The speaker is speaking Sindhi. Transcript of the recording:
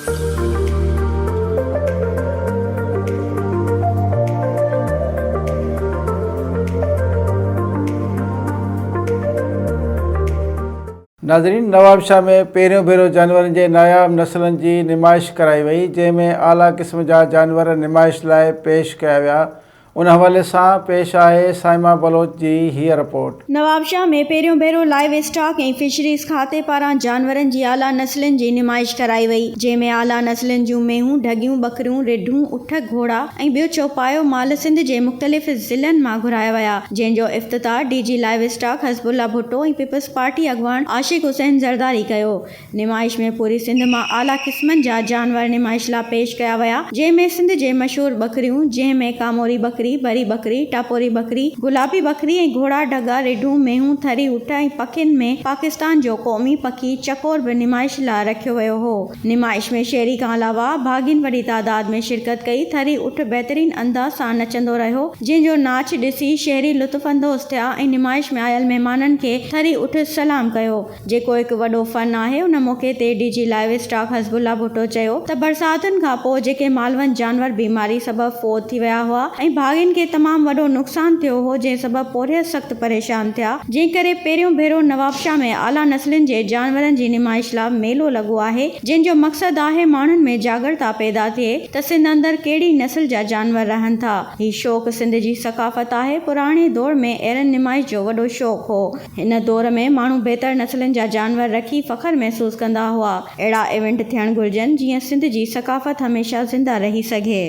ناظرين نوابشاهه ۾ پهريون ڀيرو جانورن جي ناياب نسلن جي نمائش ڪرائي وئي جنهن ۾ اعليٰ قسم جا جانور نمائش لاء پيش ڪيا ويا ان حوالي سان پيش آهي صائمه بلوچ جي هيء رپورٽ. نوابشاهه ۾ پهريون ڀيرو لائيو اسٽاڪ ۽ فشريز کاتي پاران جانورن جي اعليٰ نسلن جي نمائش ڪرائي وئي، جنهن ۾ اعليٰ نسلن جون مينهون، ڍڳيون، ٻڪريون، رڍون، اٺ، گهوڙا ۽ ٻيو چوپايو مال سنڌ جي مختلف ضلعن مان گهرايا ويا، جنهن جو افتتاح D G livestock Hasbullah Bhutto ۽ peoples party اڳواڻ عاشق حسين زرداري ڪيو. نمائش ۾ پوري سنڌ مان اعليٰ قسمن جا جانور نمائش لا پيش ڪيا ويا، جنهن ۾ سنڌ جي مشهور ٻڪريون، جنهن ۾ ڪاموري ٻڪري، بري ٻڪري، ٽاپوري ٻڪري، گلابي ٻڪري ۽ گهوڙا، ڍڳا، رڍون، مينهون، ٿري اٺ ۽ پکين ۾ پاڪستان جو قومي پکي چڪور به نمائش لا رکيو ويو هو. نمائش ۾ شهري کان علاوه ڀاڳين وڏي تعداد ۾ شرڪت ڪئي، ٿري اٺ بهترين انداز سان نچندو رهيو، جنهن جو ناچ ڏسي شهري لطف اندوز ٿيا ۽ نمائش ۾ آيل مهمانن کي ٿري اٺ سلام ڪيو. جيڪو هڪ وڏو فن آهي، ان موقعي تي D G livestock Hasbullah Bhutto چيو ته برساتن کان پوء جيڪي مالوند جانور بيماري سبب فوت ٿي ويا هئا ۽ ڀاڳين کي تمام وڏو نقصان ٿيو هو جنهن سبب پورهيت سخت پريشان ٿيا جنهن ڪري پهريون ڀيرو نوابشاهه ۾ اعليٰ نسلن جي جانورن جي نمائش لا ميلو لڳو آهي جنهن جو مقصد آهي ماڻهن ۾ جاڳرتا پيدا ٿئي ته سنڌ اندر ڪهڙي نسل جا جانور رهن ٿا هي شوق سنڌ جي ثقافت آهي پراڻي دور ۾ اهڙن نمائش جو وڏو شوق هو. هن دور ۾ ماڻهو بهتر نسلن جا جانور رکي فخر محسوس ڪندا هئا. اهڙا ايونٽ ٿيڻ گهرجن جيئن سنڌ جي ثقافت هميشه زنده رهي سگهي.